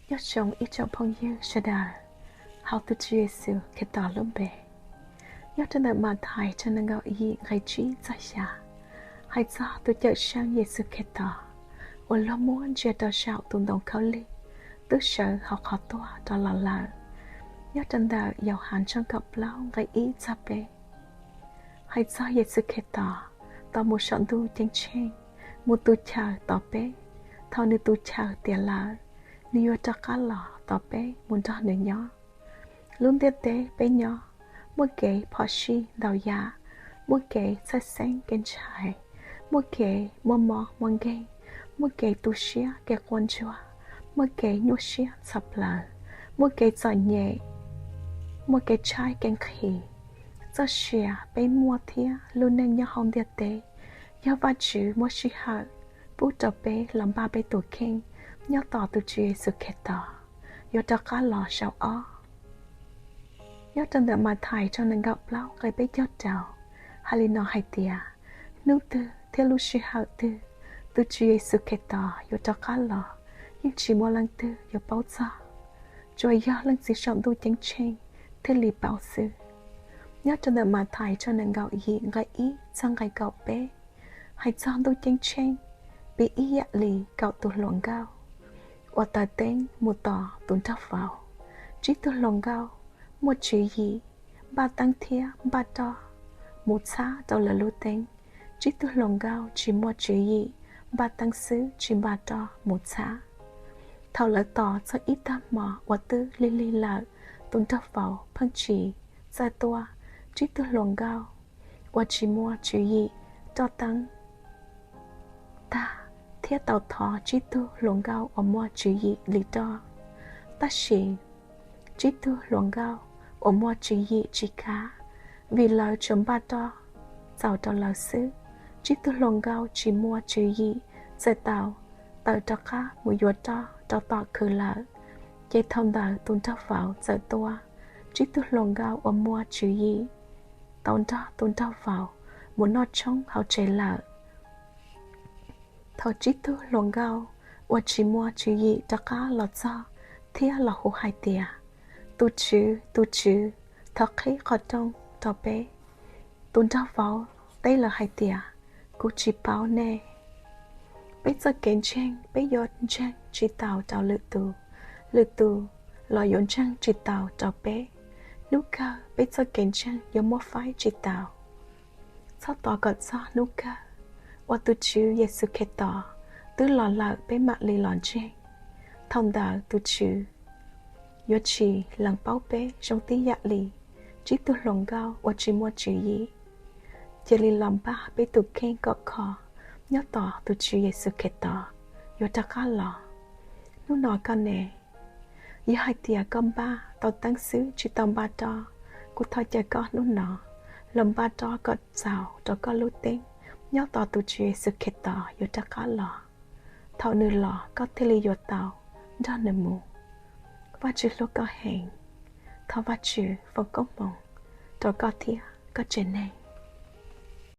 Nyob zoo ib tsoom phooj ywg sawv daws hauv tus Tswv Yexus Khetos lub npe. Nyob rau ntawm Mathais tshooj nees nkaum yim nqe tsib txog xya, hais txog tus Cawmseej Yexus Khetos uas luag muab ntsia rau saum tus ntoo khaub lig twb sawv hauv qhov tuag rov los lawm. Nyob rau ntawm Yauhas tshooj kaum plaub nqe ib txog peb, hais txog Yexus Khetos tos mus saum ntuj ceeb tsheej mus tu chaw tos peb. Thaum nws tu chaw tiav lawm, nws yuav rov qab los tos peb mus nrog nws nyob. Lub ntiaj teb peb nyob muaj kev phom sij ntau yam, muaj kev txhawj xeeb kev ntshai, muaj kev muaj mob muaj nkeeg, muaj kev tu siab kev quaj ntsuag, muaj kev nyuaj siab txhov plaws, muaj kev txom nyem, muaj kev tshaib kev nqhis. Txoj sia peb muaj thiab lub neej nyob hauv ntiaj teb yog Vajtswv muab sij hawm pub rau peb los npaj peb tus kheej nyob tos tus Tswv Yexus Khetos yuav rov qab los zaum ob. Nyob rau ntawm Mathais tshooj nees nkaum plaub nqe peb caug rau, hais li no hais tias, hnub twg thiab lub sij hawm twg tus Tswv Yexus Khetos yuav rov qab los yeej tsis muaj leej twg yuav paub txog, tsuas yog Leej Txiv saum ntuj ceeb tsheej thiaj li paub xwb. Nyob rau ntawm Mathais tshooj nees nkaum yim nqe ib txog nqe kaum peb, hais txog ntuj ceeb tsheej piv ib yam li kaum tus hluas nkauj uas taws teeb mus tos tus nraug vauv. Tsib tug hluas nkauj muaj tswv yim npaj teeb thiab npaj roj mus txhab rau lawv lub teeb. Tsib tug hluas nkauj tsis muaj tswv yim, npaj teeb xwb tsis npaj roj mus txhab. Thaum lawv tos txog ib tag hmo uas twb lig lig lawm, tus nraug vauv pheej tsis txawj tuaj. Tsib tug hluas nkauj uas tsis muaj tswv yim roj teeb tag thiab tau thov tsib tug hluas nkauj uas muaj tswv yim li roj. Tab sis tsib tug hluas nkauj uas muaj tswv yim tsis kav, vim lawv tsuas npaj roj txaus rau lawv xwb. Tsib tug hluas nkauj tsis muaj tswv yim txawm tau tawm rov qab mus yuav roj rau tom khw lawm, ces thaum ntawd tus nraug vauv txawm tuaj. Tsib tug hluas nkauj uas muaj tswv yim tau nrog tus nraug vauv mus noj tshoob hauv tsev lawm. Thaum tsib tug hluas nkauj uas tsis muaj tswv yim rov qab los txog thiab los hu hais tias, tus tswv, tus tswv, thov qhib qhov rooj rau peb. Tus nraug vauv teb lawv hais tias, kuv tsis paub nej. Peb txoj kev ntseeg peb yuav ntseeg tsis tau rau lwm tus, lwm tus los yuav ntseeg tsis tau rau peb. Hnub kawg peb txoj kev ntseeg yuav muab faib tsis tau. Txhob tos kom txog hnub kawg uas tus Tswv Yexus Khetos twb los lawm peb mam li los ntseeg. Thaum ntawd tus Tswv yuav tsis lees paub peb zoo tib yam li tsib tug hluas nkauj uas tsis muaj tswv yim. Cia li los npaj peb tus kheej kom kho nyob tos tus Tswv Yexus Khetos yuav rov qab los. Hnub no koj ne? Yog hais tias koj npaj tau teeb xwb tsis tau npaj roj, kuv thov caw koj hnub no los npaj roj kom txaus rau koj lub teeb nyob tos tus Tswv Yexus Khetos yuav rov qab los. Thaum nws los koj thiaj li yuav tau nrog nws mus. Vajtswv hlub koj heev. Thov Vajtswv foom koob hmoov rau koj thiab koj tsev neeg.